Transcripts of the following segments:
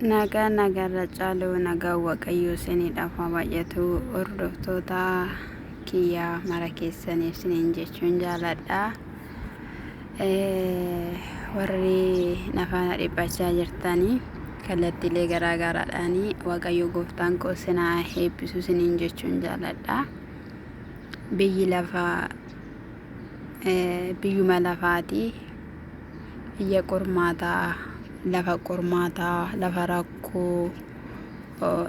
Nagaa nagaarra caalu nagaa Waaqayyoo isiniidhaaf haa baay'atu hordoftoota kiyyaa mara keessaniif isiniin jechuun jaaladha. Warri na faana dhiphachaa jirtanii kallattiilee garaa garaadhaanii Waaqayyo gooftaan koo isin haa eebbisu isiniin jechuun jaaladha. Biyyi lafaa biyyuma lafaati. Biyya qormaataa, lafa qormaataa, lafa rakkoo,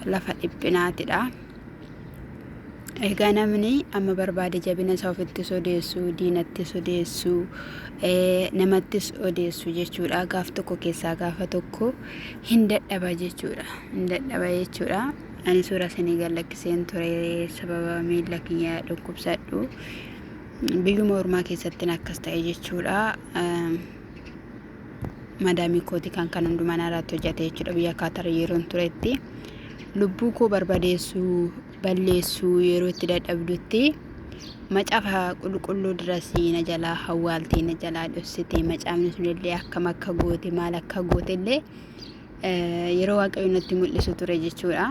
lafa dhiphinaatidha. Egaa namni amma barbaade jabina isaa ofittis odeessu, diinattis odeessu, namattis odeessu jechuudha. Gaaf tokko keessaa gaafa tokko hin dadhaba jechuudha. Hin dadhaba jechuudha. Ani suura isinii gad lakkiseen ture sababa miilla kiyya dhukkubsadhu. Biyyuma ormaa keessattin akkas ta'e jechuudha. Madaamii kooti kan kan hundumaa narratti hojjate jechuudha biyya Kaatar yeroon turetti. Lubbuu koo barbadeessuu balleessuu yeroo itti dadhabdutti macaafa qulqulluu dirasii na jalaa hawwaaltee na jalaa dhossite macaafni sunillee akkam akka goote maal akka goote illee yeroo waaqayyo natti mul'isu ture jechuudha.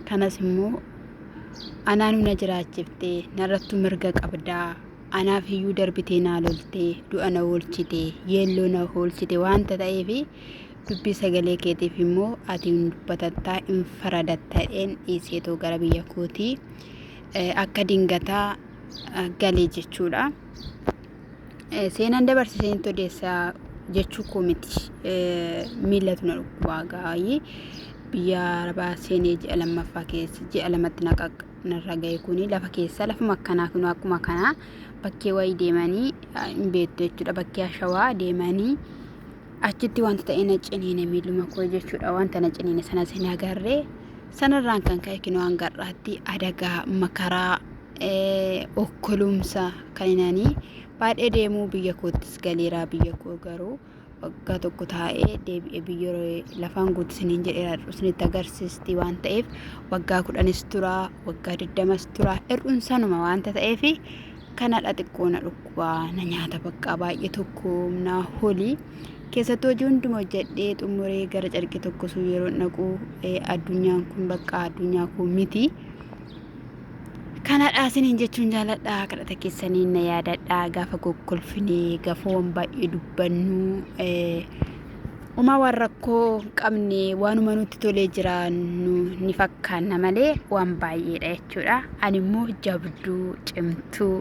Kanas immoo anaanuu na jiraachifte narrattuu mirga qabdaa anaaf iyyuu darbitee naa lolte du'a na oolchite yeelloo na oolchite waanta ta'eef dubbii sagalee keetiif immoo ati hin dubbatattaa hin faradattadheen dhiiseetoo gara biyya kootii akka dingataa galee jechuudha. Seenaan dabarse isinitti odeessa jechuu koo miti. Miillatu na dhukkubaa gaayii biyya arabaa seenee ji'a lammaffaa keessa ji'a lamatti na narra ga'e kuni lafa keessa lafuma akkanaa kun akkuma kanaa bakkee wayii deemanii hin beektu jechuudha. Bakkee ashawaa deemanii achitti wanta ta'e na ciniine miilluma koo jechuudha. Wanta na ciniine sanas hin agarree sanarraan kan ka'e kinoo hanga har'aatti adagaa makaraa okkolumsa kan inani baadhee deemuu biyya koottis galeera biyya koo garuu waggaa tokko taa'ee deebi'ee biyya lafaan guutu isiniin jedheera isinitti agarsiisti waan ta'eef waggaa kudhanis tura waggaa digdamas tura hir'uun sanuma waanta ta'eef kanadha xiqqoo na dhukkubaa na nyaata baqqaa baay'ee tokko naa holi keessattuu hojii hunduma hojjedhee xumuree gara carqii tokko sun yeroo dhaqu addunyaan kun baqqaa addunyaa koo miti. Kanadha isiniin jechuun jaaladha. Kadhata keessaniin na yaadadha. Gaafa kokkolfinee gaafa waan baay'ee dubbannu homaa waan rakkoo hin qabne waanuma nutti tolee jiraannu ni fakkaanna malee waan baay'eedha jechuudha. Ani immoo jabduu cimtuu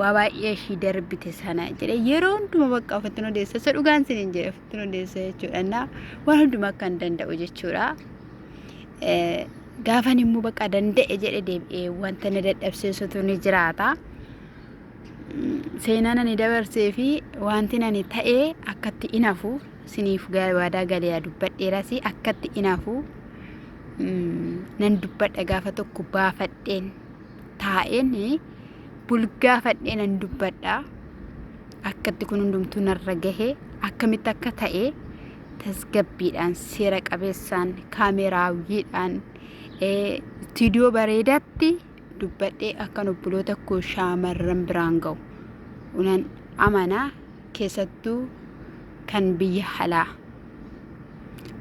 waa baay'ee ishii darbite sana jedhee yeroo hunduma bakka ofitti odeessa. Isa dhugaan isiniin jedhe ofitti odeessa jechuudha. Waan hundumaa akka hin danda'u jechuudha. Gaafan immoo bakka danda'e jedhe deebi'ee wanta na dadhabsiisutu ni jiraata. Seenaan ani dabarsee fi wanti ani ta'e akkatti in hafu siniif waadaa galee dubbadheeras akkatti in hafu nan dubbadha gaafa tokko baafadheen taa'een bulgaafadhee nan dubbadha. Akkatti kun hundumtuu narra gahe akkamitti akka ta'e tasgabbiidhaan seera qabeessaan kaameraawwiidhaan istiidiyoo bareedaatti dubbadhee akkan obboloota koo shaamarran biraan ga'u nan amana keessattuu kan biyya alaa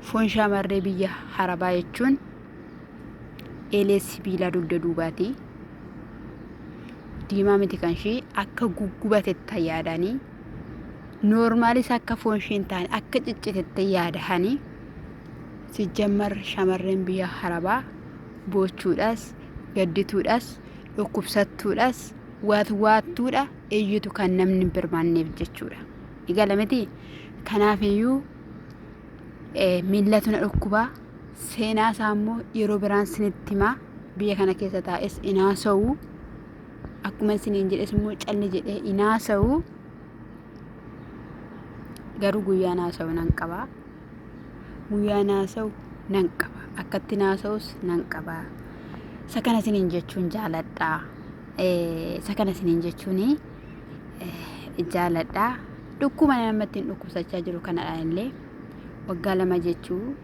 foon shaamarree biyya harabaa jechuun eelee sibiilaa dugda duubaati diimaa miti kan ishii akka guggubatetti yaadanii Noormaalis akka foon ishee hin taane akka ciccitetti yaadahanii sijjammar shamarreen biyya harabaa boochuudhaas gaddituudhaas dhukkubsattuudhaas waatwaattuudha iyyitu kan namni hin birmaanneef jechuudha. Igala miti kanaaf iyyuu miillatu na dhukkubaa seenaa isaa immoo yeroo biraan sinitti himaa biyya kana keessa taa'es hin haasa'u akkuma isiniin jedhes immoo calli jedhee hin haasa'u. Garuu guyyaan haasa'u nan qaba. Guyyaan haasa'u nan qaba. Akkatti haasa'us nan qaba. Isa kana isiniin jechuun jaaladha. Isa kana isiniin jechuun jaaladha. Dhukkuba nama ittiin dhukkubsachaa jiru kanadha illee waggaa 2 jechuu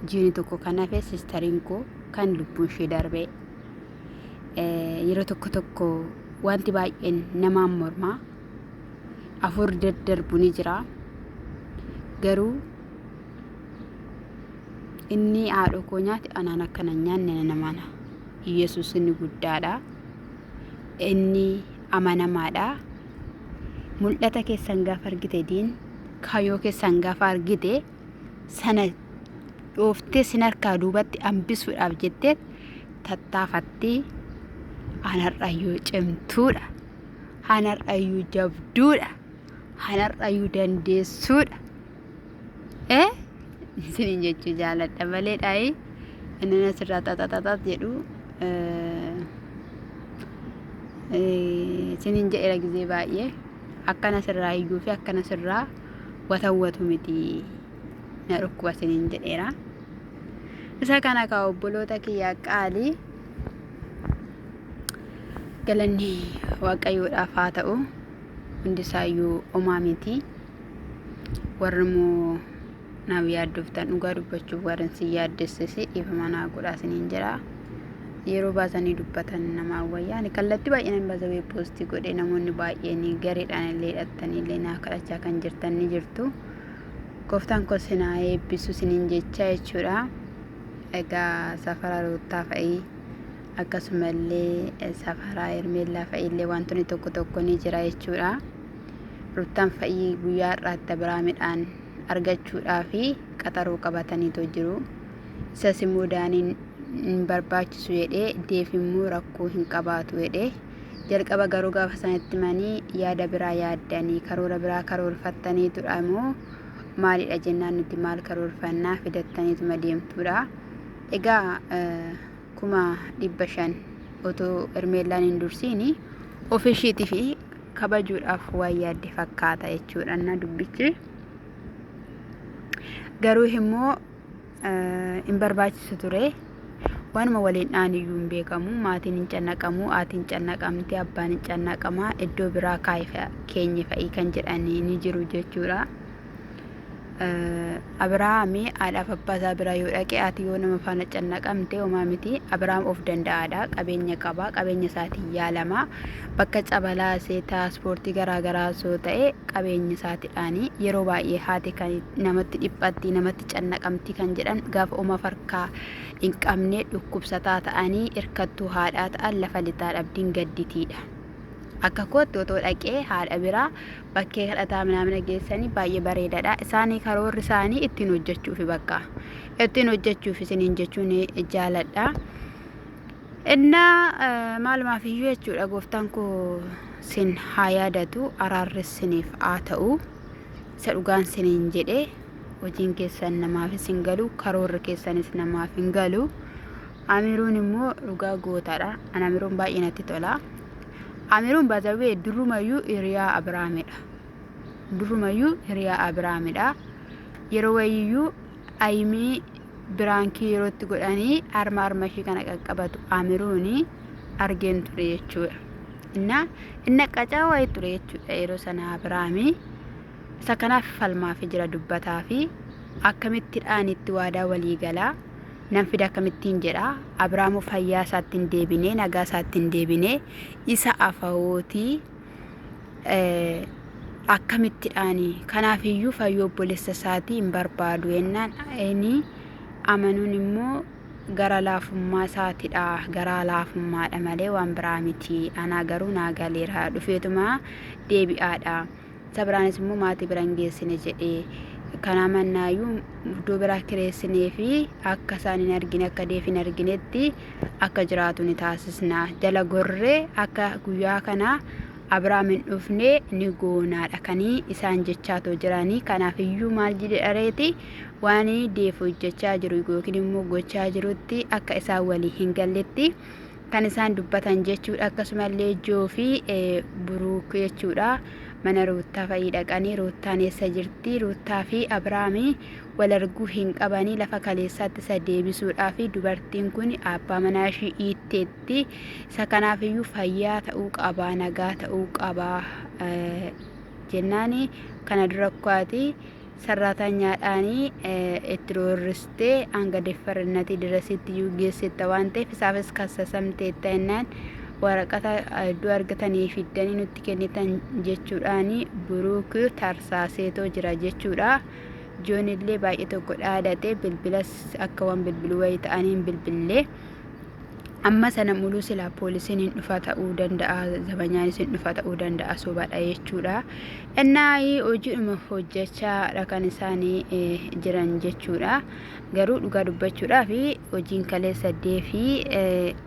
jiini tokko kan hafe sistariin koo kan lubbuun ishee darbe yeroo tokko tokko wanti baay'een namaan mormaa. Afur daddarbu ni jira. Garuu Inni haadhoo koo nyaate anaan akka nan nyaanne nan amana. Yesuus inni guddaadha. Inni amanamaadha. Mul'ata keessan gaafa argite diin kaayoo keessan gaafa argite sana dhooftee sin harkaa duubatti hambisuudhaaf jettee tattaafatti. Anarrayyuu cimtuudha. Anarrayyuu jabduudha. Anarrayyuu dandeessuudha. Eh? Isiniin jechuu jaaladha malee dhaayi inni asirraa xaxaxaxax jedhu isiniin jedheera gizee baay'ee akkana sirraa iyyuu fi akkana sirraa watawwatu miti na dhukkuba isiniin jedheera. Isa kana kaa obboloota kiyyaa qaalii galanni waaqayyoodhaaf haa ta'u hundisaayyuu omaa miti. Warri immoo naaf yaaddoftan dhugaa dubbachuuf warri sin yaaddessisi dhiifama naa godhaa isiniin jedha. Yeroo baasanii dubbatan namaa wayyaa. Ani kallattii baay'ee nan baasa wee poostii godhee namoonni baay'een gareedhaan illee hidhattanii illee naa kadhachaa kan jirtan ni jirtu. Gooftaan koo sin haa eebbisu isiniin jecha jechuudha. Egaa safara ruuttaa fa'ii akkasumallee safara hermeellaa fa'ii illee wantoonni tokko tokko ni jira jechuudha. Ruttaan fa'ii guyyaa har'aatti Abiraamidhaan argachuudhaaf qaxaroo qabataniitoo jiru. Isas immoo Daaniin hin barbaachisu jedhee Deef immoo rakkoo hin qabaatu jedhee jalqaba garuu gaafa isaan itti himanii yaada biraa yaaddanii karoora biraa karoorfattaniitudha moo maalidha jennaan nuti maal karoorfannaa fidattaniituma deemtuudha. Egaa 500,000 otoo Hermeellaan hin dursiini ofishiitiif kabajuudhaaf waan yaadde fakkaata jechuudha na dubbichi. Garuu immoo hin barbaachisu ture. Waanuma waliin dhaan iyyuu hin beekamu. Maatiin hin cannaqamu, haati hin cannaqamti, abbaan hin cannaqama, iddoo biraa kaayi keenye fa'ii kan jedhanii ni jiru jechuudha. Abirahaami haadhaaf abbaa isaa bira yoo dhaqe haati yoo nama faana cannaqamte homaa miti. Abirahaam of danda'aadha. Qabeenya qaba. Qabeenya isaatiin yaalama. Bakka cabalaa isee tiraaspoortii garaa garaa osoo ta'e qabeenya isaatidhaani. Yeroo baay'ee haati kan namatti dhiphatti, namatti cannaqamti kan jedhan gaafa homaa farkaa hin qabne dhukkubsataa ta'anii hirkattuu haadhaa ta'an lafa lixaa dhabdiin gadditiidha. Akka kootti otoo dhaqee haadha biraa bakkee kadhataa minaamina geessanii baay'ee bareedaadha. Isaanii karoorri isaanii ittiin hojjechuufi bakka ittiin hojjechuuf isiniin jechuun jaaladha. Innaa maalumaaf iyyuu jechuudha gooftaan koo sin haa yaadatu araarris siniif haa ta'u isa dhugaan siniin jedhe hojiin keessan namaafis hin galu karoorri keessanis namaaf hin galu. Amiruun immoo dhugaa gootaadha. An Amiruun baay'ee natti tola. Amiruun bazawee durumayyuu hiriyaa Abiraamidha. Durumayyuu hiriyaa Abiraamidha. Yeroo wayiyyuu Ayimii biraankii yeroo itti godhanii harma harma ishii kana qaqqabatu Amiruuni argeen ture jechuudha. Innaa inni qacaa wayii ture jechuudha yeroo sana Abiraamii. Isa kanaaf falmaafi jira dubbataafi akkamittidhaan itti waadaa walii galaa. Nan fida akkamittiin jedha Abraamu fayyaa isaatti hin deebine nagaa isaatti hin deebine isa afawootii akkamittidhaani kanaaf iyyuu fayyoo obboleessa isaatii hin barbaadu jennaan inni amanuun immoo gara laafummaa isaatidha garaa laafummaadha malee waan biraa miti anaa garuu naa galeera dhufeetuma deebi'aadha. Isa biraanis immoo maatii bira hin geessine jedhee. Kanaa mannaayyuu iddoo biraa kireessinee fi akka isaan hin argine akka deef hin arginetti akka jiraatu ni taasisna. Jala gorree akka guyyaa kana Abiraam hin dhufne ni goonaadha kan isaan jechaatoo jiranii. Kanaaf iyyuu maal jedhareeti waan deef hojjechaa jiru yookiin immoo gochaa jirutti akka isaan walii hin galletti kan isaan dubbatan jechuudha. Akkasumallee Joo fi Buruuk jechuudha. Mana Ruuttaa fa'ii dhaqanii Ruuttaan eessa jirti? Ruuttaa fi Abiraami wal arguu hin qabanii lafa kaleessaatti isa deebisuudhaa fi dubartiin kun abbaa manaa ishii hiitteetti. Isa kanaaf iyyuu fayyaa ta'uu qaba, nagaa ta'uu qaba jennaani kana dura akkaati sarraataanyaadhaani itti roorristee hanga deffarrinnatii dirasitti iyyuu geessetta waan ta'eef isaafis kassasamteetta jennaan waraqata iddoo argatanii fiddanii nutti kennitan jechuudhaani Buruuk tarsaaseetoo jira jechuudha. Joon illee baay'ee tokko dhaadate bilbilas akka waan bilbiluu wayii ta'anii hin bilbillee. Amma sana muluu silaa poolisiin hin dhufa ta'uu danda'a, zabanyaanis hin dhufa ta'uu danda'a sobadha jechuudha. Innaa hojiidhuma hojjechaadha kan isaanii jiran jechuudha. Garuu dhugaa dubbachuudhaaf hojiin kaleessa deefi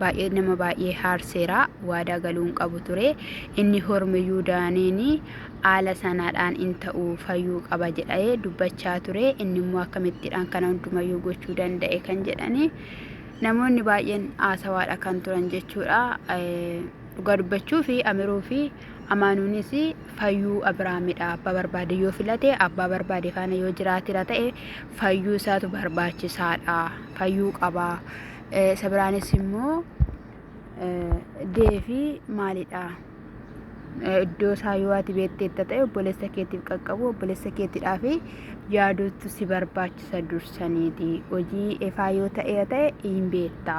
baay'ee nama baay'ee haarseera. Waadaa galuu hin qabu ture. Inni hormiyyuu daaniin haala sanaadhaan in ta'u fayyuu qaba jedhee dubbachaa ture. Inni immoo akkamittiidhaan kana hundumayyuu gochuu danda'e kan jedhanii. Namoonni baay'een haasawaadha kan turan jechuudha. Dhugaa dubbachuu fi Amiruu fi Amaanuunis fayyuu Abiraamidha. Abbaa barbaade yoo filate abbaa barbaade faana yoo jiraatira ta'e fayyuu isaatu barbaachisaadha. Fayyuu qaba. Isa biraanis immoo deefi maalidha? Iddoo isaa yoo ati beekteetta ta'e obboleessa keetiif qaqqabu obboleessa keetiidhaaf yaaduutu si barbaachisa dursaniiti. Hojii efaa yoo ta'e ta'e hin beekta.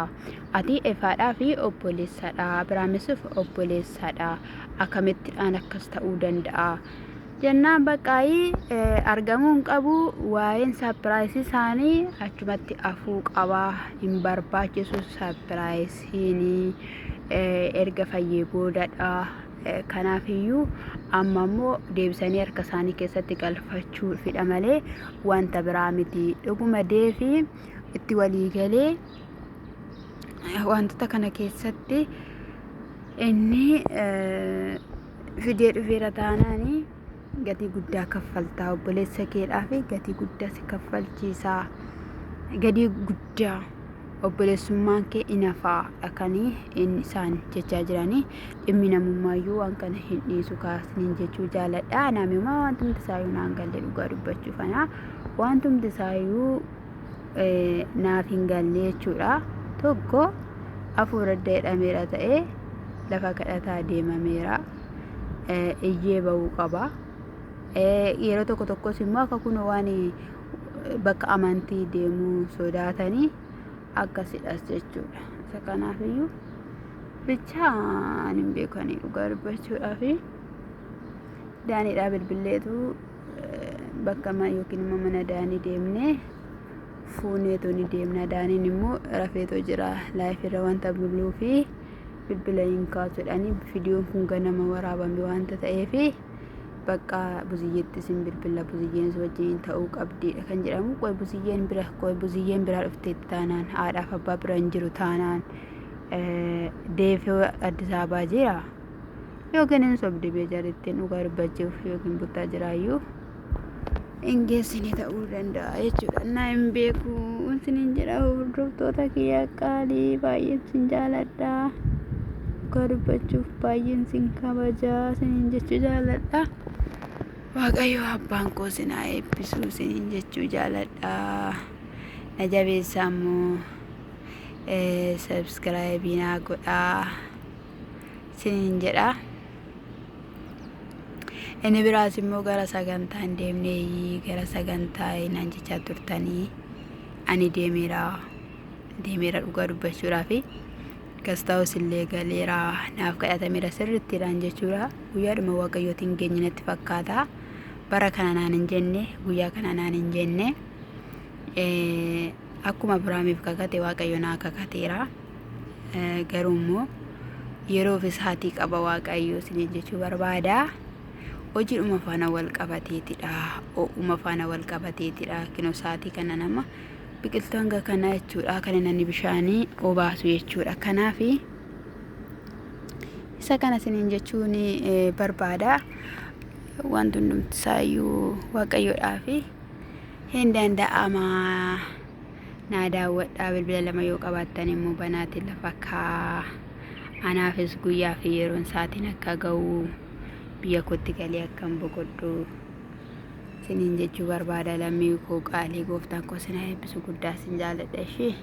Ati efaadhaa fi obboleessadha. Abiraamisuuf obboleessadha. Akkamittiidhaan akkas ta'uu danda'a? Jennaan baqqaayii argamuu hin qabu. Waa'een sapiraayisii isaanii achumatti afuu qaba. Hin barbaachisu sapiraayisiin erga fayyee boodadha. Kanaafiyyuu amma immoo deebisanii harka isaanii keessatti galfachuu fidha malee wanta biraa miti. Dhuguma deefi itti walii galee wantoota kana keessatti inni fidee dhufeera taanaan gatii guddaa kaffaltaa obboleessa keedhaaf gatii guddaa si kaffalchiisaa gatii guddaa obboleessummaan kee in hafaa kan isaan jechaa jiranii dhimmi namummaayyuu waan kana hin dhiisu kaasniin jechuu jaaladha namuma wantumti isaayyuu naan galle dhugaa dubbachuuf ana wantumti isaayyuu naaf hin galle jechuudha tokko hafuura adda jedhameera ta'ee lafa kadhataa deemameera iyyee ba'uu qaba yeroo tokko tokkos immoo akka kun waan bakka amantii deemuu sodaatanii akkasidhas jechuudha. Isa kanaafiyyuu bichaa ani hin beeku ani dhugaa dubbachuudhaaf daaniidhaa bilbilleetu bakka yookiin immoo mana daanii deemnee fuuneetu ni deemna. Daaniin immoo rafeetoo jira laayif irra wanta buluu fi bilbila hin kaasu jedhanii viidiyoon kun ganama waraabame wanta ta'eef bakka buziyyeetti isin bilbila buziyyeen si wajjin ta'uu qabdiidha kan jedhamu. Qoy buziyyeen bira qoy buziyyeen biraa dhufteetti taanaan haadhaaf abbaa bira hin jiru taanaan deefee Addis Ababaa jira yookiin hin sobdi bee jarittiin dhugaa dubbachuuf yookiin buttaa jiraayyuu hin geessine ta'uu danda'a jechuudha. Naa hin beeku isiniin jedha hordoftoota kiyya qaalii baay'een sin jaaladha. Dhugaa dubbachuuf baay'een sin kabaja isiniin jechuu jaaladha. Waaqayyo abbaan koo sin haa eebbisu isiniin jechuu jaaladha. Na jabeessaa immoo sabskiraayibii naa godhaa isiniin jedha. Inni biraas immoo gara sagantaa hin deemnee gara sagantaa naan jechaa turtanii ani deemeera deemeera dhugaa dubbachuudhaaf gastaawus illee galeera naaf kadhatameera sirrittiidhaan jechuudha guyyaadhuma waaqayyootiin geenye natti fakkaata bara kana naan hin jenne guyyaa kana naan hin jenne akkuma Abiraamiif kakate waaqayyo naa kakateera garuu immoo yeroof isaatii qaba waaqayyo isiniin jechuu barbaada. Hojiidhuma faana wal qabateetidha. Ho'uma faana wal qabateetidha. Kinoo sa'aatii kana nama biqiltuu hanga kanaa jechuudha. Kan inni bishaanii obaasu jechuudha. Kanaaf isa kana isiniin jechuun barbaada. Wanti hundumti isaayyuu waaqayyoodhaafi hin danda'ama. Naa daawwadhaa bilbila lama yoo qabaattan immoo banaatiin lafa kaa. Anaafis guyyaa fi yeroon sa'aatiin akka ga'u biyya kootti galee akkan boqodhu isiniin jechuu barbaada lammii koo qaalii gooftaan koo sin haa eebbisu guddaa sin jaaladha ishee.